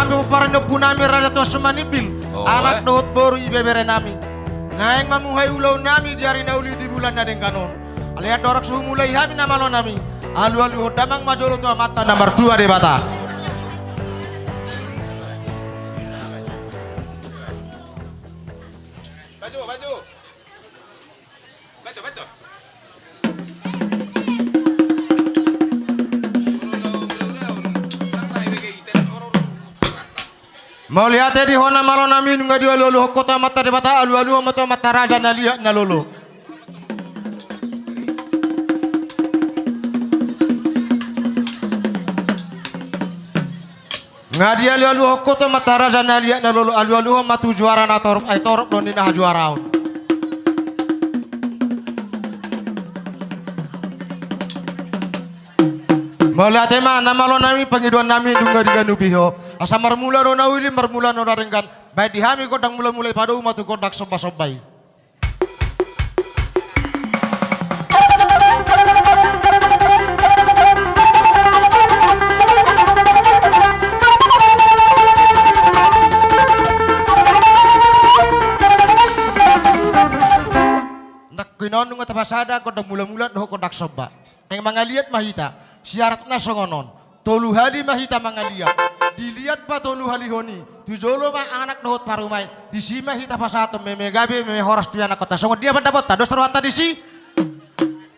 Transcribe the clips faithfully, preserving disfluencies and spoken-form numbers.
Pomparan ni ompunami Raja Tuan Sumanipil, anak dohot boru, ibebere nami. Naeng ma muhai ulaon nami di ari na uli di bulan na denggan on. Alai andorang so humulai hami na malo nami, alualuhon damang ma jolo tu Amanta na martua Debata. Mauliate di ho na malo nami, nunga dialualuhon ho tu Amanta Debata, alualuhon ma tu Amanta raja na liat na lolo. Nga dialualuhon ho tu Amanta raja na liat na lolo, alualuhon ma tu juara na torop, ai torop do ninna hajuaraon. Mauliate ma na malo nami, pangidoan nami nunga diganupi ho. Asa marmula do na uli, marmula do na denggan. Baen di hami gondang mulamula i, padomu ma tu gondang sombasomba i. Nangkin on nunga tapasada gondang mulamula dohot gondang somba. Naeng mangaliat ma hita, syaratna songon on. Tolu hali ma hita mangaliat. Diliat patoluhalihon i, tu jolo ma anak dohot parumaen. Disi ma hita pasahathon meme gabe, meme horas tu ianakhonta. Songon dia pandapotta, dos rohanta disi?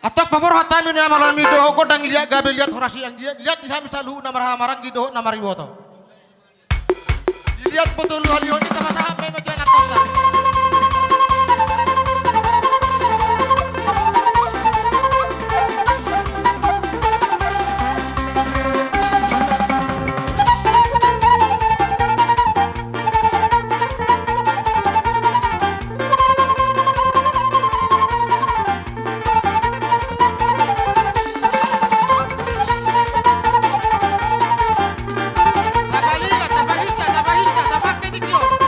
Antong paborhat hami na malo nami dohot gondang liat gabe, liat horas i, anggiat liat di hami saluhutna marhahamaranggi dohot na mariboto. Diliat patoluhalihon i, tapasahat ma i ma tu ianakhonta. Tapalingka, tapahinsa, tapahinsa, tapangke tingki on.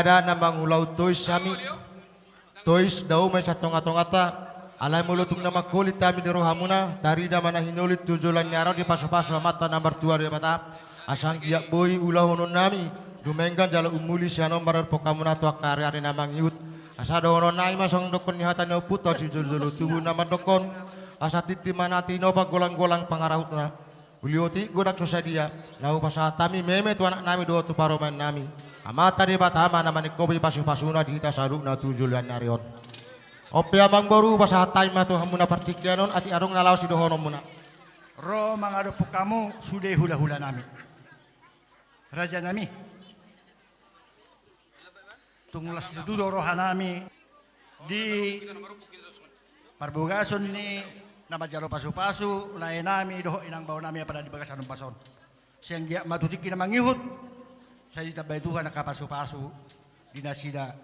Sada na mangulahon tois hami. Tois dao ma i sian tongatonganta. Alai molo tung na mangholit hami di rohamuna, tarida ma na hinolit tu joloan ni ari on di pasupasu Amanta na martua Debata. Asa anggiat boi ulahononnami dumenggan jala umuli sian on maradophon hamuna tu angka ariari na mangihut. Asa dohononnami ma songon dokkon ni hata ni ompunta, sijolojolo tubu na mandokkon: Asa tintin ma na tinopa, golanggolang pangarahutna. Uli otik godang so sadia, na hupasahat hami meme tu anaknami dohot tu parumaennami. Amanta Debata ma na maningkopi pasupasuna di hita saluhutna tu joloan ni ari on. On pe amangboru, hupasahat hami ma tu hamuna partingkian on, atik adong na laho sidohononmuna. Ro mangadophon hamu sude hulahulanami. Rajanami. Tung las tutu do rohanami di parbagason ni na manjalo pasupasu laenami dohot inangbaonami apala di bagasan ombas on. Sai anggiat ma tu tingki na mangihut, sai ditambai Tuhan angka pasupasu di nasida,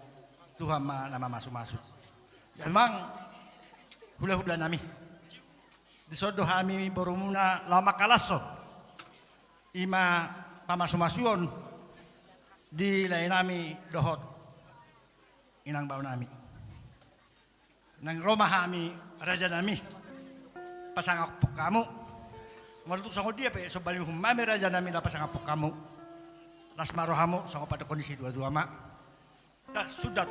Tuhan ma na mamasumasu. Amang hulahulanami, dison do hami borumuna laho mangkalashon. I ma pamasumasuon di laenami dohot inangbaonami. Naeng ro ma hami rajanami pasangaphon hamu. Molo tung songon dia pe somba ni uhumnami rajanami laho pasangaphon hamu, las ma rohamu songon pandohan ni situatua ma: Ndang sundat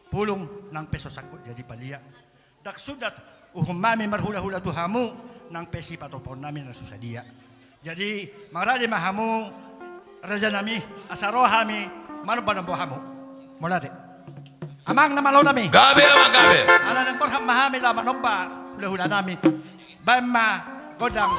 pulung nang pe so sangkut jadi palia. Ndang sundat uhumnami marhulahula tu hamu nang pe sipatopoonnami na so sadia. Jadi mangarade ma hamu rajanami, asa ro hami manombanomba hamu. Mauliate. Amang na malonami. Gabe, amang, gabe. Ala naeng borhat ma hami laho manomba hulahulanami. Baen ma gondang.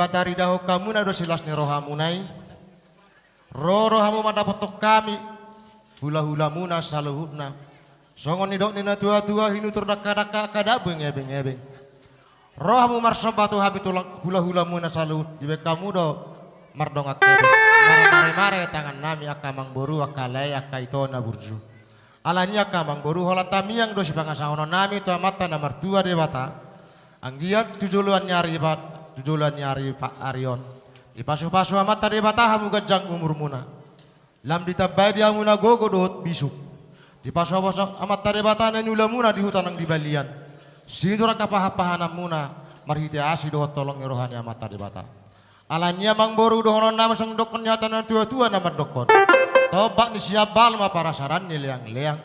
Pataridahon hamuna do silas ni rohamuna i. Ro do hamu mandapothon hami hulahulamuna saluhutna. Songon nidok ni na tuatua, hinutur dangkadangka angka dabu ngebeng-ngebeng. Ro hamu marsomba tu hami tulang hulahulamuna saluhut, dibahen hamu do mardongan hepeng. Marmaremare tangannami angka amangboru, angka lae, angka ito na burju. Alani i angka amangboru, holan tamiang do sipangasahononnami tu Amanta na martua Debata. Anggiat tu joloan ni ari pa-, tu joloan ni ari pa-, ari on, dipasupasu Amanta Debata hamu ganjang umurmuna. Lam ditambai di hamuna gogo dohot bisuk. Dipasupasu Amanta Debata na niulamuna di huta nang di balian. Sinur angka pahanpahananmuna marhite asi dohot holong ni roha ni Amanta Debata. Alani i amangboru, dohononnami songon didokkon ni hata ni na tuatua na mandokkon: Tombak ni siambal ma parasaran ni leangleang.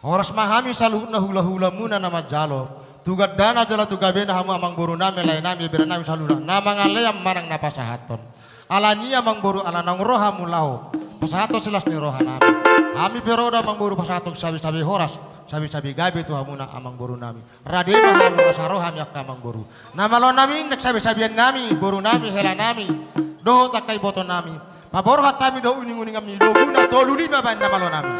Horas ma hami saluhutna hulahulamuna na manjalo tu gandana jala tu gabena hamu amangborunami, laenami, berenami saluhutna na mangalean manang na pasahathon. Alani i amangboru, ala naung ro hamu laho pasahathon silas ni rohanami, hami pe ro do amangboru pasahathon sabisabi horas, sabisabi gabe tu hamuna amangborunami. Rade ma hamu asa ro hami angka amangboru. Na malonami, nang sabisabiannami, borunami, helanami dohot angka ibotonami, paborhat hami do uninguninganmi do guna tolu lima baen na malonami.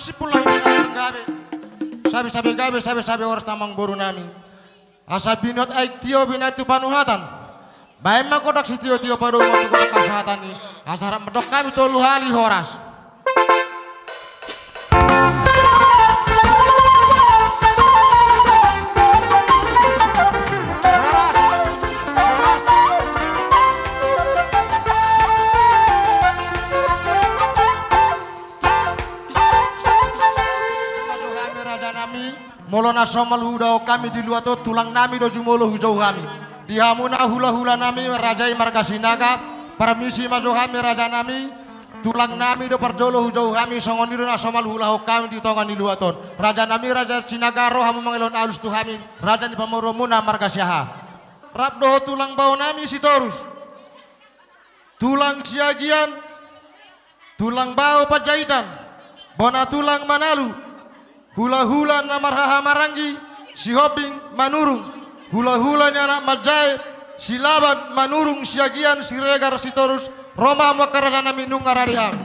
Sipul lahi sabe gabe, sabe-sabe gabe, sabe-sabe horas damang boru nami. Asa binot aek tio binatu panuhatan. Baen ma godang sitio-tio padomu tu godang kasahatan i. Asa rap mandok hami tolu hali horas. Raja nami, molo na somal hudahon hami di luat on, tulang nami do jumolo hujou hami. Di hamuna hula-hula nami, raja i marga Sinaga, parmisi ma jo hami raja nami, tulang nami do parjolo hujou hami, songon i do na somal huulahon hami di tonga ni luat on. Raja nami, raja Sinaga, ro hamu mangelehon alus tu hami, raja ni pamoruonmuna marga Siahaan. Rap dohot tulang bao nami Sitorus. Tulang Siagian, tulang bao Panjaitan, bona tulang Manalu, hula-hula na marhaha maranggi, Sihombing Manurung, hula-hula ni anak manjae, Silaban Manurung, Siagian, Siregar, Sitorus, ro ma hamu angka raja nami nunga rade hami.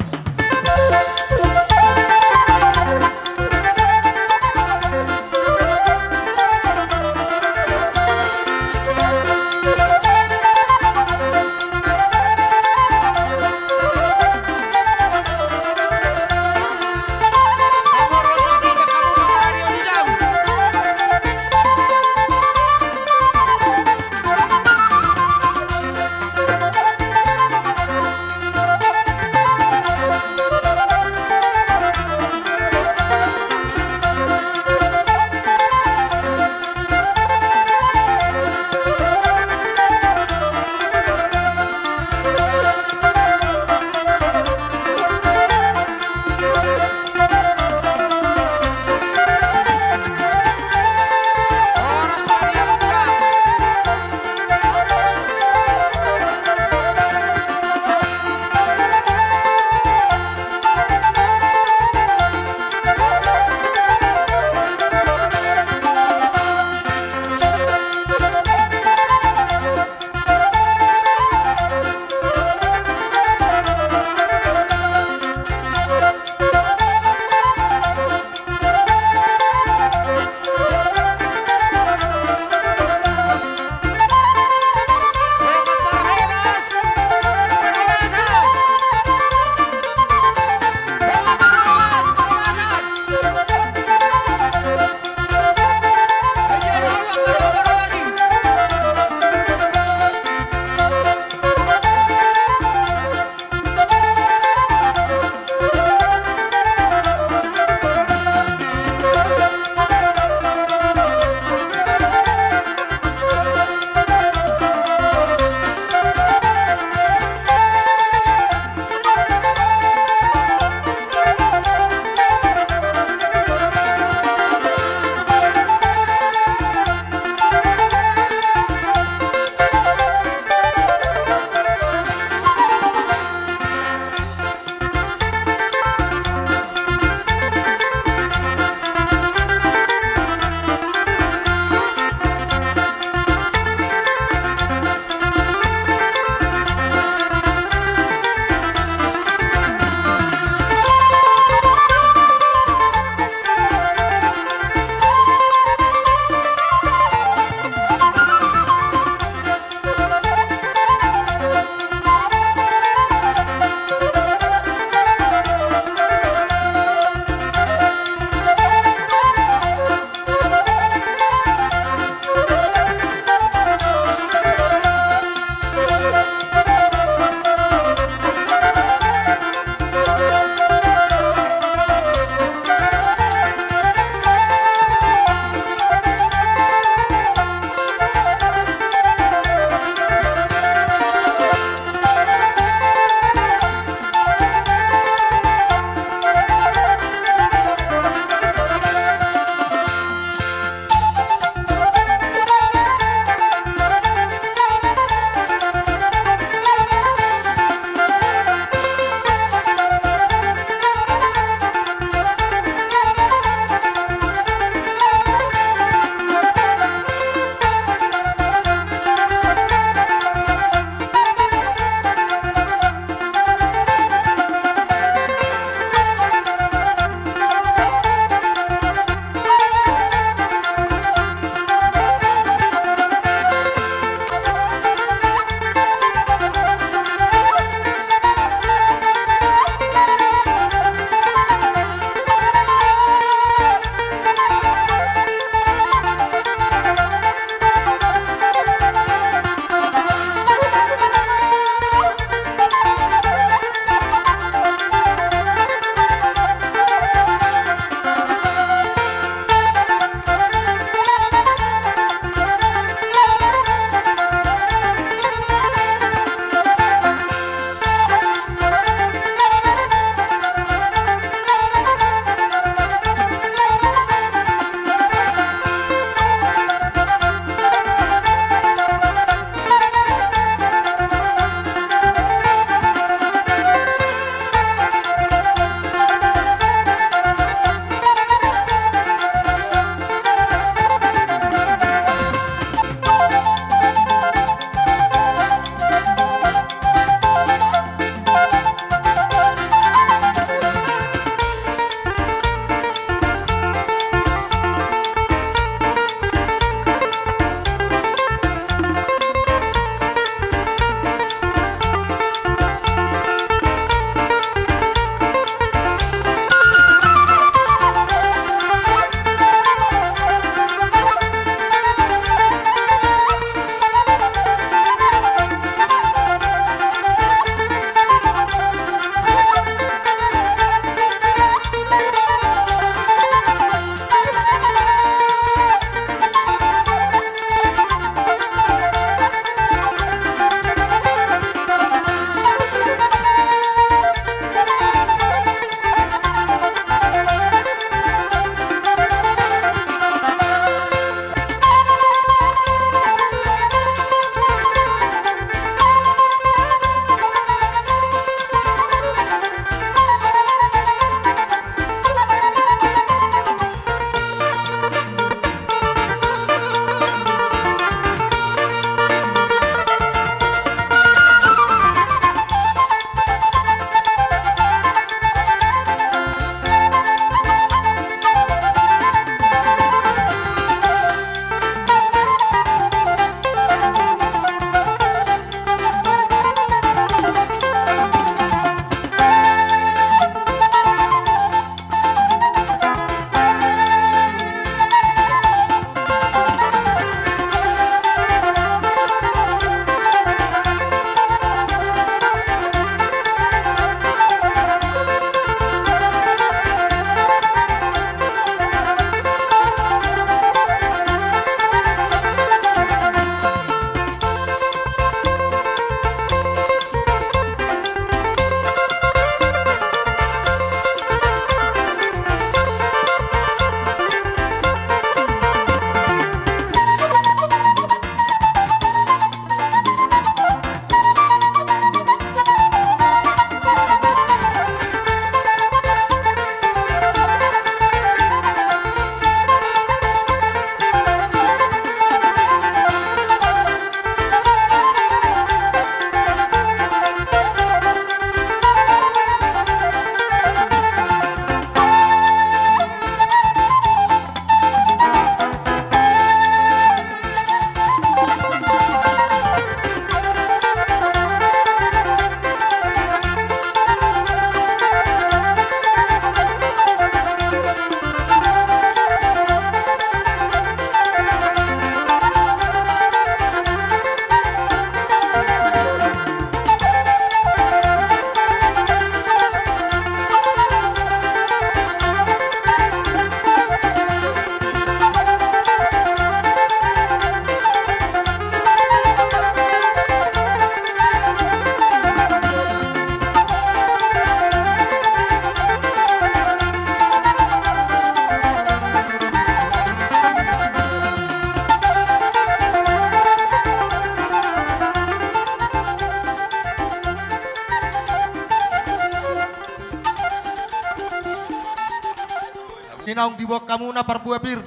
Naung diboan hamuna parbue pir.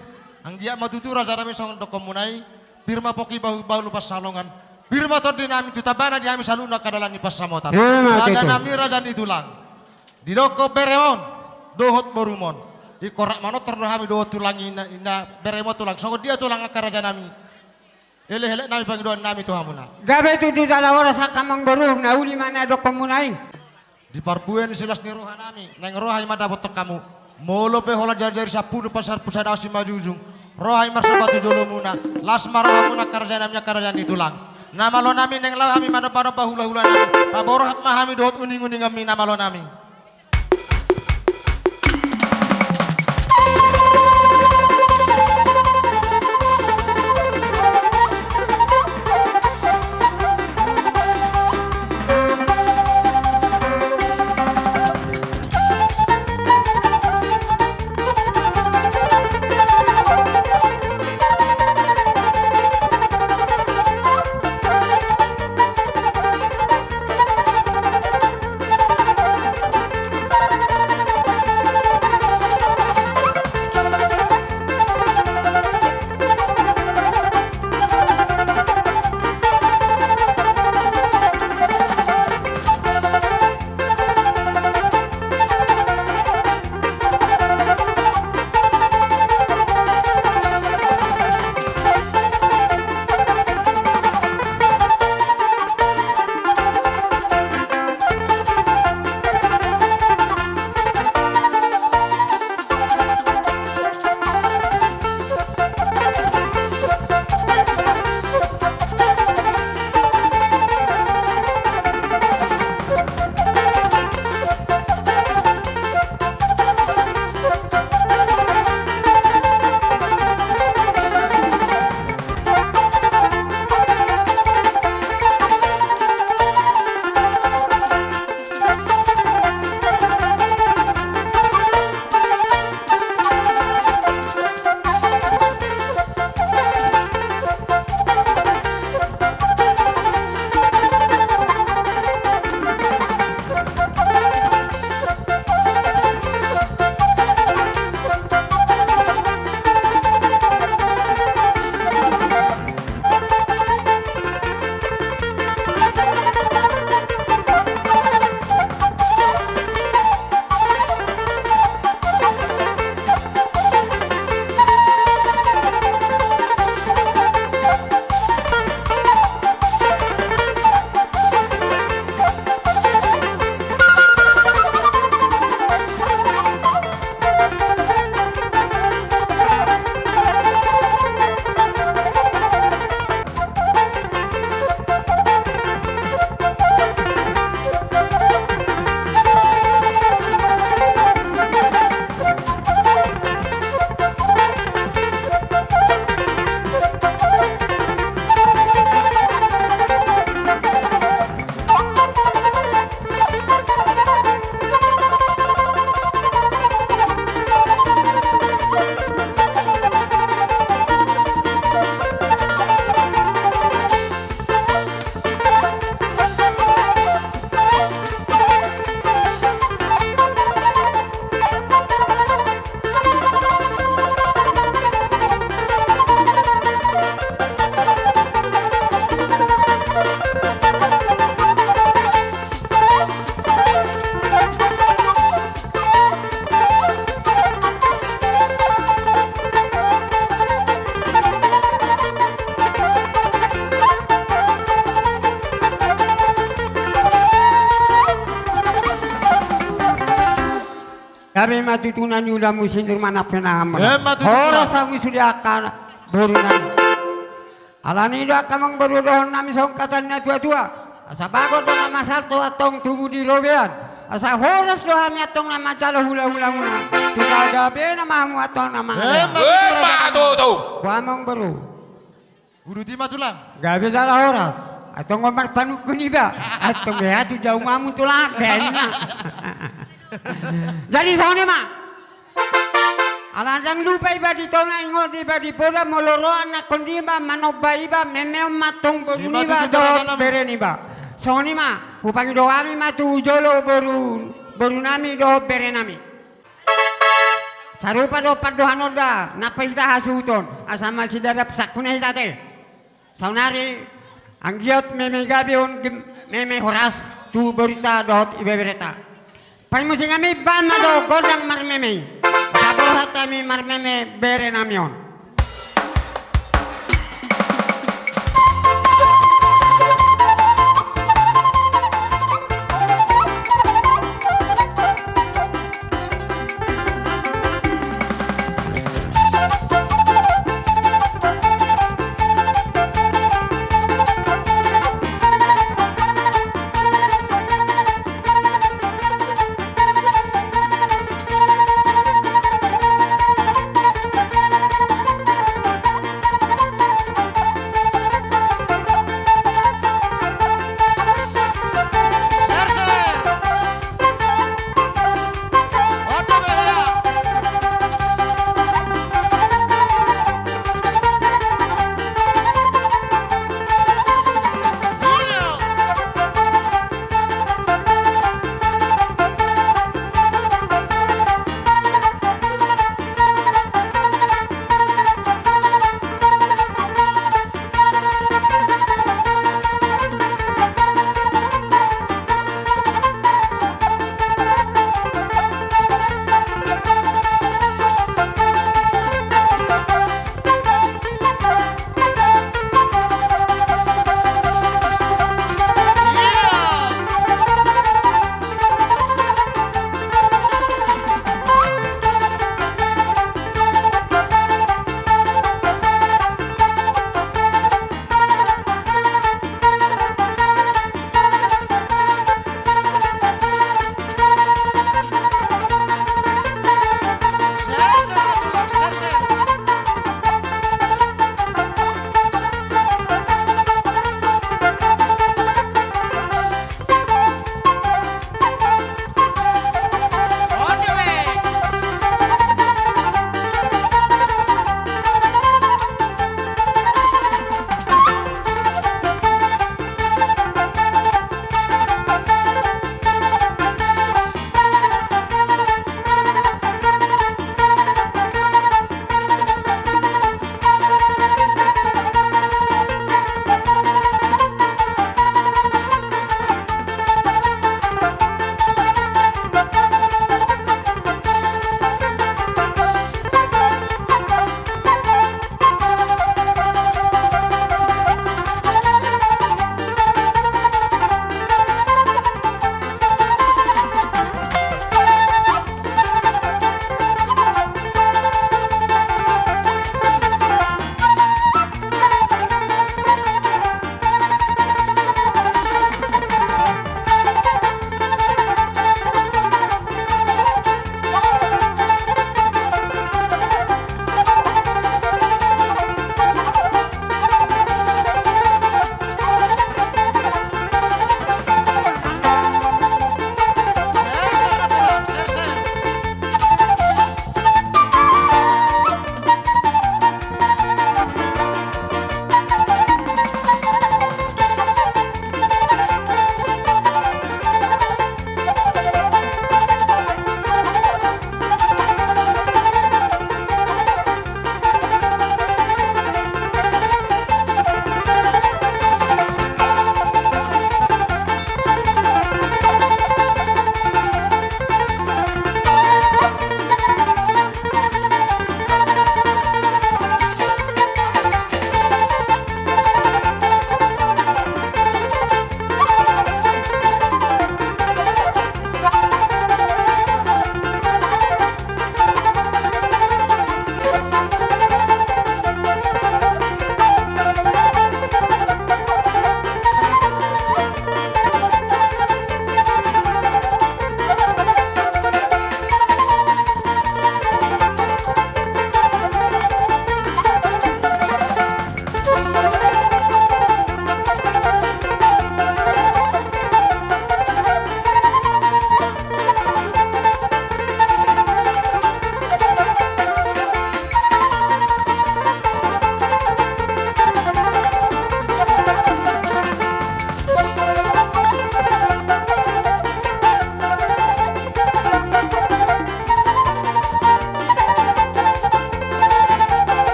Anggiat ma tutu raja nami songon dohonmuna i. Pir ma pongki bahulbahul pansalongan. Pir ma tondi nami tu tambana di hami saluhutna angka dalan ni pansamotan. Ima tutu. Raja nami, raja ni tulang. Didokkon beremon dohot borumon. Ingkon rap manortor do hami dohot tulang i, inna, inna beremon tulang. Songon dia tulang angka raja nami? Elekelek nami pangidoan nami tu hamuna. Gabe tutu jala horas angka amangboru, na uli ma na dohonmuna i. Di parbue ni silas ni roha nami, naeng ro hami mandapothon hamu. Molo pe holan jarijari sampulu, pasampulu sada simanjujung, ro hami marsomba tu jolomuna. Las ma rohamuna angka raja nami, angka raja ni tulang. Na malo nami, naeng laho hami manombanomba hulahula nami. Paborhat ma hami dohot uninguninganmi, na malo nami. Gabe ma tutu na niulamu sinur manang penahanmuna. Emma tutu. Horas ma i sude angka boru nami. Alani i do angka amangboru, dohonon nami songon hata ni na tuatua: Asa bagot do na masalto antong tubu di robean. Asa horas do hami antong na manjalo hulahulamuna. Tu gabena ma hamu antong na mangalehon. Emma tutu. Emma tutu. Boha amangboru? Uduti ma tulang. Gabe jala horas. Antong on marpanungkun iba. Antong hea tu jaumamu tulang, baen ma. Jadi songon i ma. Ala ndang lupa iba di tona, ingot iba di poda, molo ro anakkondiba manomba iba, memehon ma antong boruniba dohot bereniba. Songon i ma, hupangido hami ma tu jolo boru, borunami dohot berenami. Sarupa do pandohanonda na paita hasuhuton, asa ma sidadap sangkuna hita te. Saonari anggiat meme gabe on, meme horas tu borita dohot ibebereta. Parmusik nami, bahen ma jo gondang marmeme i. Asa borhat hami marmeme bere nami on.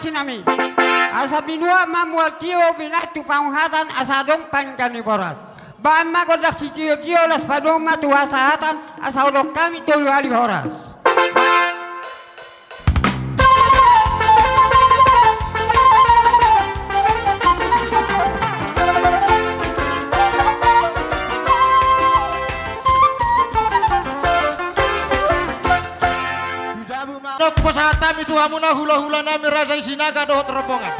Sinami, asa binuat ma mual tio, binahen tu panguhatan, asa adong pangka ni boras. Bahen ma gondang sitiotio, laos padomu ma tu hasahatan, asa hudok hami tolu hali horas. Adong pasahat hami tu hamuna hulahula nami Raja i Sinaga dohot rombongan.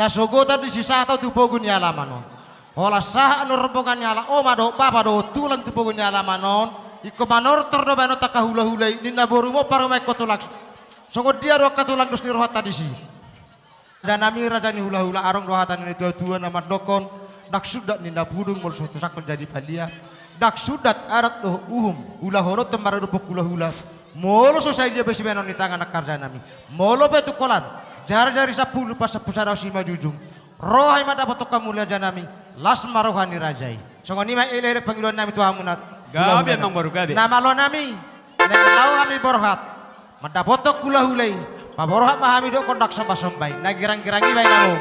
Hasogotan di si Sato tu pogu ni alaman on. Holan sahat ni rombongan ni halak on ma dohot bapa dohot tulang tu pogu ni alaman on. Ingkon manortor do bahenonta angka hulahula i, ninna boru, ma parumaenhon tulang. Songon dia do angka tulang dos ni rohanta disi? Rajanami, raja ni hulahula, adong do hata ni natuatua na mandokkon: Ndang sundat ninna pudung molo so tusangkon jadi palia. Ndang sundat adat dohot uhum ulahonon tu maradophon hulahula molo so saidia be sibahenon ni tangan, angka rajanami. Molo pe tung holan jarjari sampulu pasampu sada simanjujung, ro hami mandapothon hamu, rajanami. Las ma roha ni raja i. Songon i ma elek-elek pangidoannami tu hamuna. Gabe, hulahula, amang boru, gabe. Na malo nami, naeng laho hami borhat mandapothon hulahula i. Paborhat ma hami dohot gondang sombasomba i. Na girang-girang i baen hamu.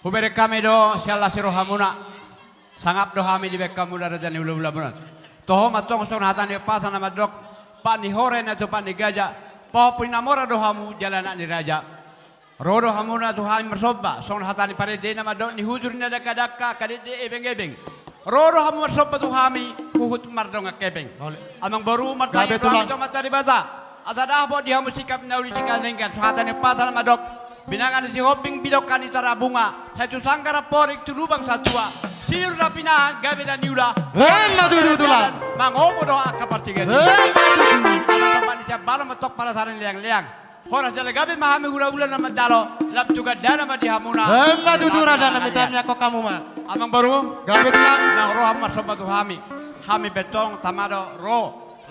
Hubereng hami do sian las ni rohamuna. Sangap do hami dibaen hamuna, raja ni hulahulamuna. Toho ma antong songon hata ni umpasa na mandok: Pat ni hora i na tu pat ni gaja, pahompu ni na mora do hamu jala anak ni raja. Ro do hamuna tu hami marsomba songon hata ni parende na mandok: Ni hujur ni na dangkadangka, kadekdek ebengebeng, Ro do hamu marsomba tu hami, huhut mardongan hepeng. Amangboru, martangiang do hami tu Amanta Debata, asa dapot di hamu sikap na uli, sikap na denggan, so hata ni umpasa na mandok: Binanga ni Sihombing, bidongka ni Tarabunga, sai tu sanggar amporik, tu lubang satua, sinur na pinahan, gabe na niula. Emma tutu, Tulang. Mangomo do angka partingkian i. Emma tutu. Asa topa ni siambalan ma tong parasaran leang-leang. Horas jala gabe ma hami hula-hula na manjalo, lam tu gandana ma di hamuna. Emma tutu, raja nami, tangianghon hamu ma. Amangboru. Gabe, Tulang. Nang ro hamu marsomba tu hami, hami pe antong tama do ro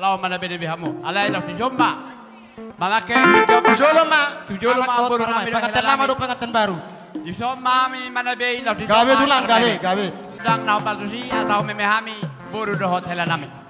laho manabe-nabe hamu. Alai laos dison ma. Mamangke tu jolo ma. Tu jolo ma, boru nami, panganten lama dohot panganten baru. Dison ma hami manabe, laos dison ma. Gabe, Tulang, gabe, gabe. Ndang na hombar tusi, asa hombar ma hami boru dohot hela nami.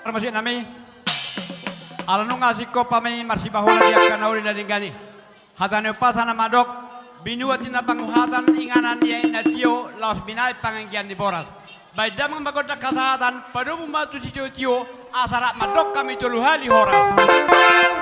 Parmusik nami, ala nunga singkop hami marsipahola di angka na uli na denggan i. Hata ni umpasa na mandok: Binuat ninna panguhatan inganan ni aek na tio, laos binahen panganggian ni boras. Baen damang ma gondang hasahatan, padomu ma tu sitiotio, asa rap mandok hami tolu hali horas.